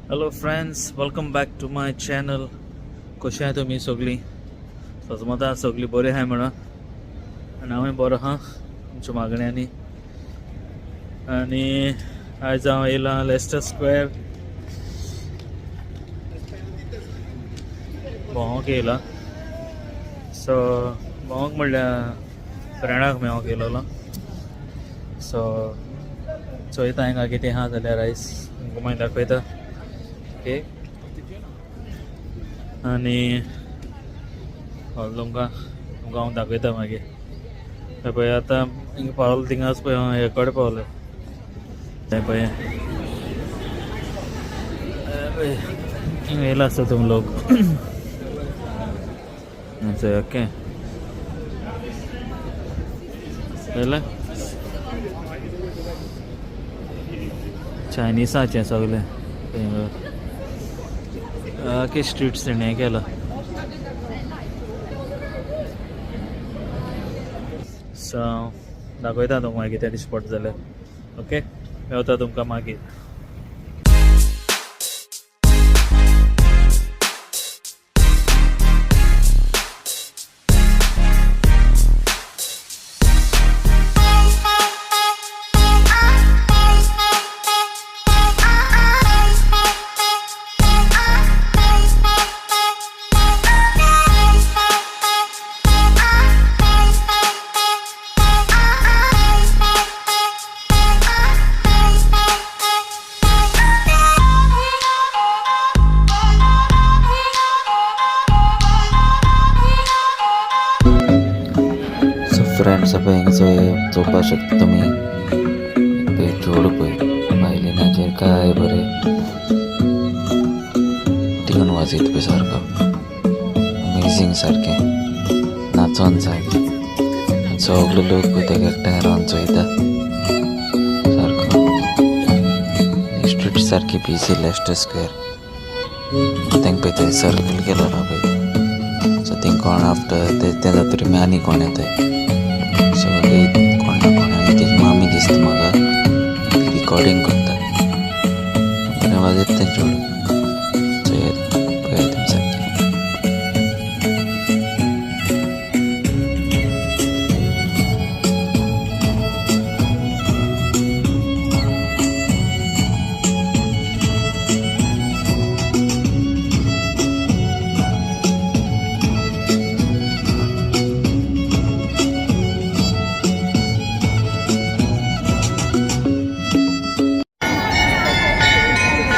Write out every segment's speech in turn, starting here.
Hello friends, welcome back to my channel. कशी आहाय तुमी सगळीं? सजमता सगळीं बरी आहाय म्हणून आनी हांवूय बरो आहा तुमच्या मागण्यांनी. आनी आयज हांव येयलां लेस्टर स्क्वेअर भोंवक येयला. सो भोंवक म्हणल्यार फ्रेंडाक मेळोंक येयलेलो. सो चोयता हांगा कितें आहा जाल्यार आयज तुमकां मागीर दाखयता. ओके, आनी तुमकां तुमकां हांव दाखयता मागीर. हे पळय, आतां हिंगा पावलो, थिंगाच पळय हांव हे कडेन पावले. हे पळय, हे पळय, हिंगा येयला आसता तुमी लोक. ओके, पळयलें, चायनिसाचें सगळें. ओके, स्ट्रीट्स तेणें हें केलां. सो दाखयता तुमकां मागीर कितें दिश्टी पडटा जाल्यार. ओके, मेवता तुमकां मागीर. सो फ्रेंड्स, पळय हिंगा चोवपाक शकता तुमी, पळय चेडूं पळय वायलिनाचेर काय बरें तिकून वाजयता पळय सारको अमेजींग, सारकें नाचोन सारकें. आनी सगळे लोक पळय तेका एकठांय रावन चोयता सारको. स्ट्रीट सारकी बिजी लेस्टर स्क्वेअर. तेंका पळय थंय सर्कल केलो ना पळय, सो थिंग कोण आफ्टर ते जातरी मागीर आनी कोण येताय सगळे कोण ना कोण. आनी तेजी मामी दिसता म्हाका, ती रिकॉर्डिंग करता. बरें वाजयता तें चेडूं. चोयात, पळयात तुमी सारकें.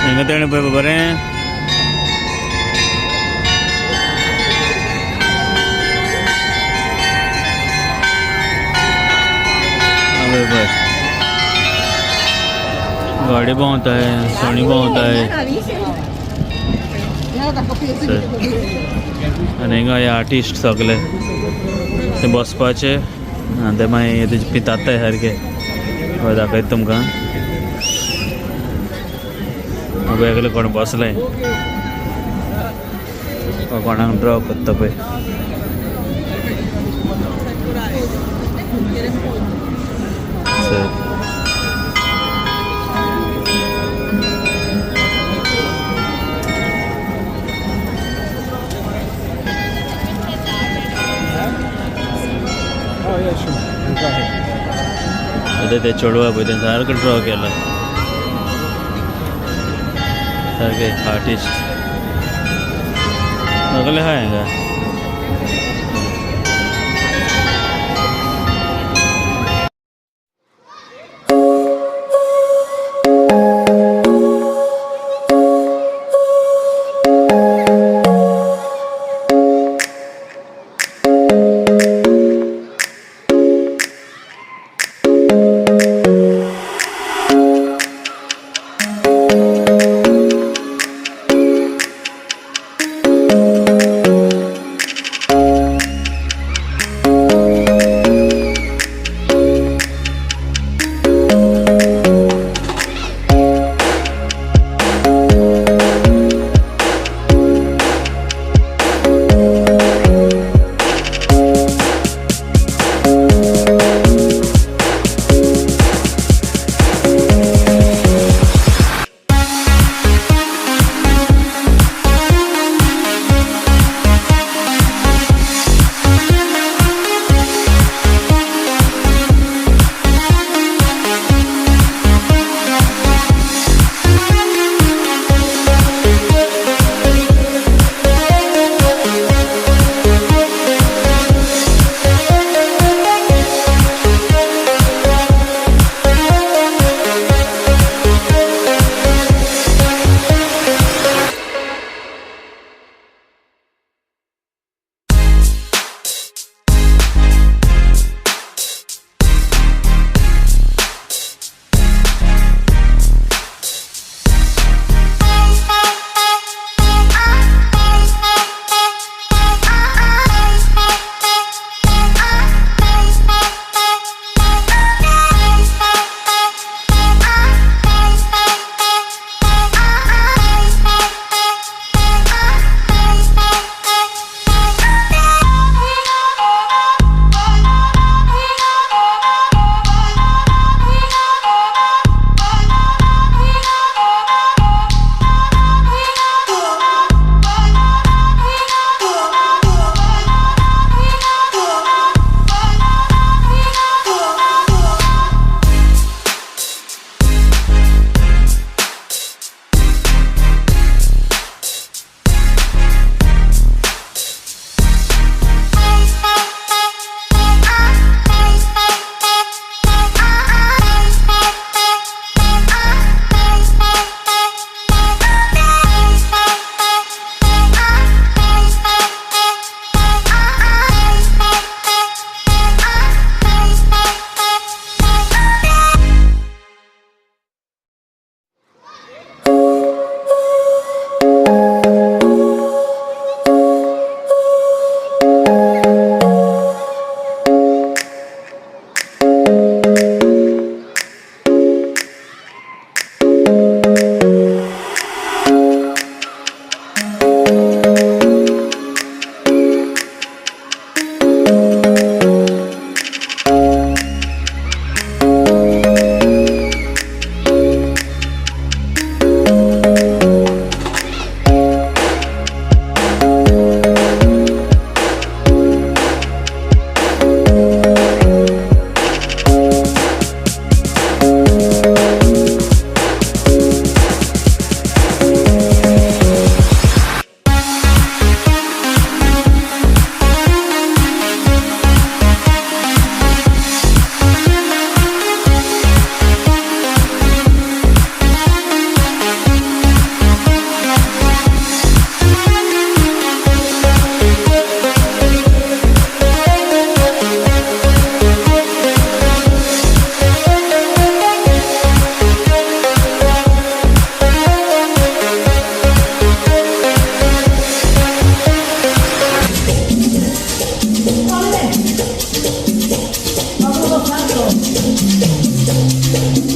हिंगा तेणें पळय बरें. पळय पळय, गाडी भोंवताय, सणी भोंवताय. आनी हिंगा हे आर्टिस्ट सगळे ते बसपाचे आनी ते मागीर तेजे पिताताय सारके. पळय, दाखयता तुमकां. वेगळे कोण बसले, कोणाक ड्रॉ करता पळय. Sir. Oh yeah, sure. Go ahead. आतां ते चेडवा पळय, तें सारकें ड्रॉ केलां, सारकें आर्टिस्ट सगळे आहा हांगा.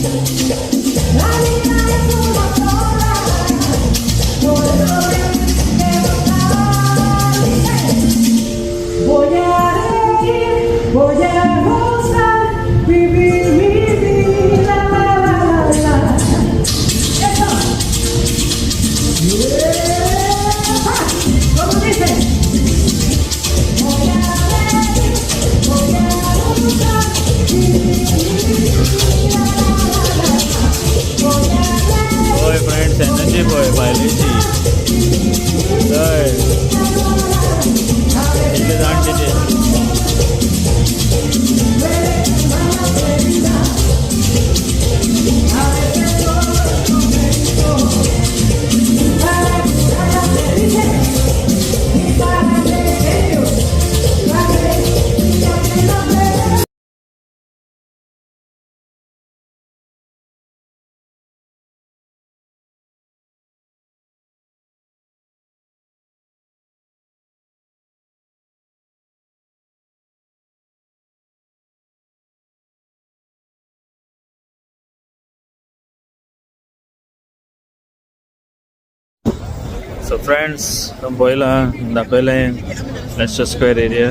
La vida es una sola, por eso tienes que gozar. Voy a reír, voy a gozar, vivir mi vida, la, la, la, la. Eso. ¡Epa! ¿Cómo dice? Voy a reír, voy a gozar, vivir mi vida, la, la, la, la. Voy a reír. पळय friends, energy पळय बायलेची. हय, कितले जाणटे ते. So friends, पळयलां, दाखयलें Lester square area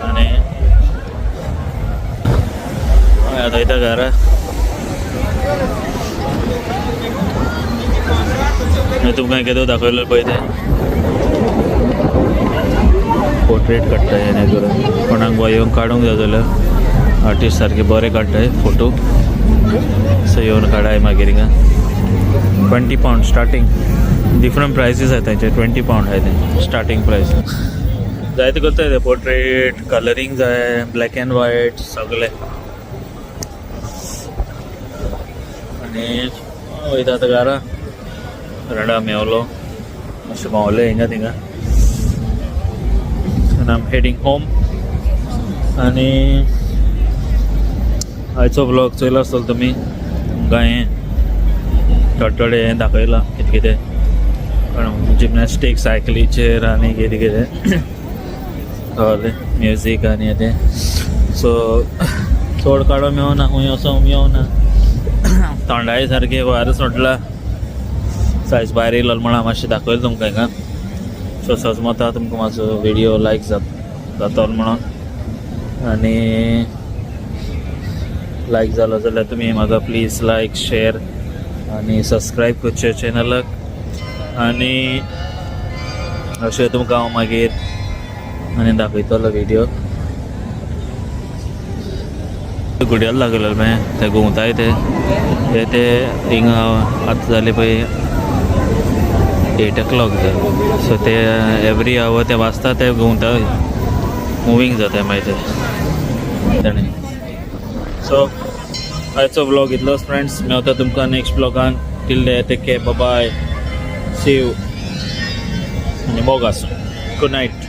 आनी हय, आतां वयता घरा. मागीर तुमकां केदो दाखयलो पळय, तें पोर्ट्रेट काडटा हें करून. कोणाक बा येवन काडूंक जाय जाल्यार, आर्टिस्ट सारके बरे काडटाय फोटो. सो येवन काडाय मागीर. हिंगा £20 starting, different prices आहाय तांचे. £20 आहाय ते स्टार्टींग प्रायस. जायते करताय ते, पोर्ट्रेट, कलरींग जाय, ब्लॅक अँड व्हायट सगळे. आनी वयता आतां घरा. रडा मेवलो, मातशें भोंवले हिंगा थिंगा आनी आम हेडींग होम. आनी आयचो व्लॉग चोयलो आसतलो तुमी. तुमकां हें थोडे थोडे हें दाखयलां, कितें कितें जिमनॅस्टीक, सायकलीचेर आनी कितें कितें कळ्ळें, म्युजीक आनी हें तें. सो चड काडो मेवना, खंय वचोंक मेवना. थंडाय सारकी, वारें सोडला. सायज भायर येयलो म्हणून मातशें दाखयलें तुमकां हिंगा. सो सजमता तुमकां म्हाजो व्हिडियो लायक जातलो म्हणून. आनी लायक जालो जाल्यार तुमी म्हाका प्लीज लायक, शेर आनी सबस्क्रायब करचें चॅनलाक. आनी अशें तुमकां हांव मागीर आनी दाखयतलो व्हिडियो. घुडयाल दाखयलें मागीर ते घुंवताय ते ते ते हिंगा. आतां जाले पळय 8 o'clock जाले. सो ते एवरी our ते वाजता, ते घुंवता, मुवींग जाता मागीर ते ताणें. सो आयचो व्लॉग इतलोच फ्रेंड्स. मेवता तुमकां next व्लॉगान. Till then, take care, bye, see you आनी मोग आसूं. Good night.